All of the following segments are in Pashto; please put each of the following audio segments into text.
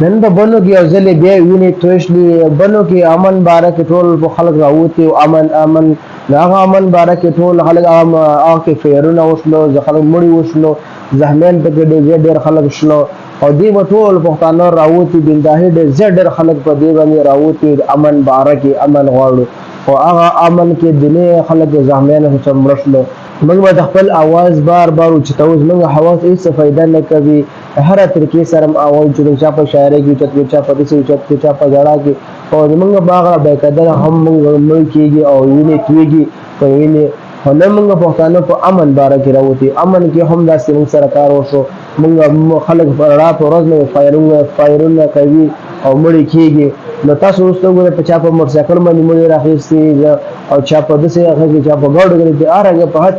نن په بنو کې یو ځل بیا وینې توشلي. بنو کې امن باره کې ټول په خلک راوتي او امن امن، نو هغه امن باره کې ټول خلک هغه کې فیرونه وشلو، خلک مړي وشلو، زخمیان پکې ډېر زیات ډېر خلک شلو او دې به ټول پښتانه راوتي، بنداهي ډېر زیات ډېر خلک په دې باندې راوتي، امن باره کې امن غواړو، خو هغه امن کې دنې خلک زخمیان شو، چې مړه شلو. موږ به د خپل اواز بار بار اوچتوو، زموږ حواس هېڅ فایده نه کوي. هره طریقې سره هم اواز اوچتوو، چا په شاعرۍ کې اوچت کړو، چا په داسې اوچت کړو، چا په ژړا کې، خو زموږ په هغه بېقدره هم موږ مړ کېږي او وینې تویږي په وینې. خو نن موږ پښتانه په امن باره کې راوتي، امن کې هم داسې موږ سره کار وشو. موږ خلک په رڼا په ورځ نه فایرونه کوي او مړي کېږي. نو تاسو اوس وګورئ، په چا په موټرسایکل باندې مړي راخیستي او چا په داسې راخیستي، چا په ګاډو کې، هر رنګه په هر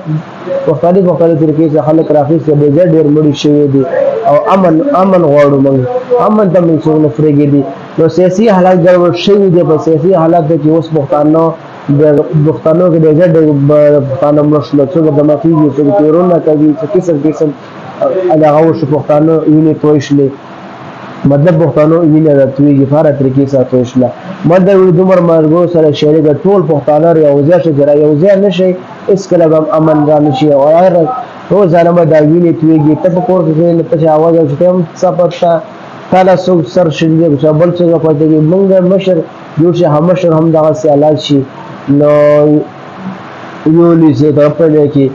مختلف مختلف طریقې سره خلک راخیستي، ډېر زیات ډېر مړي شوي دي او امن امن غواړو موږ، امن ته موږ څوک نه پرېږدي. نو سیاسي حالات ګډوډ شوي دي. په سیاسي حالاتو کې اوس پښتانه د پښتنو کې ډېر ډېر پښتانه مړه شول، څوک دمه کېږي، څوک تیرونه کوي، څه قسم قسم دغه وشو، پښتانه وینې توی شلې، مطلب پښتانو وینه راتویږي، په هره طریقې سره توی شله. ما دا ویډیو دومره ملګرو سره شریکه، ټول پښتانه یو ځای شئ، چې را یو ځای نه شئ هېڅکله به هم امن را نه شي او هر روزانه به دا وینې تویږي. ته په کور کې کښېنې، ته چې اواز او چې ته هم څه پته تا له څوک سر شیندي، چې بل څوک پاتې کېږي. موږ مشر جوړ شي، هم مشر هم دغسې حالات شي، نو یو لیسې ته په ځای کې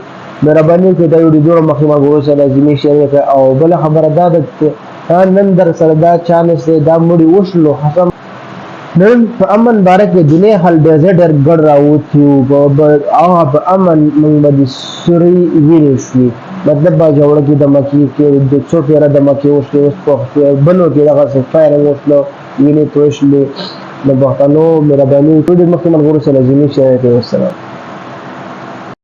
مهرباني وکړئ دا ویډیو دومره مخکې ملګرو سره لازمي شریکه کړئ. او بله خبره دا ده چې نن در سره دا چانس دی، دا مړي وشلو حسن نن په امن باره کې دنیا حل ډېر ډېر ګډ راوتي وو، هغه په امن موږ باندې سوري وینې شوې، مطلب باجوړه کې د مکې کې د څو پیره د مکې وشلې، اوس په بنو کې دغسې فایرنګ وشلو، وینې توی شلې. نو پښتنو مهرباني وکړئ، مخکې ملګرو سره لازمي شریک کړئ. والسلام.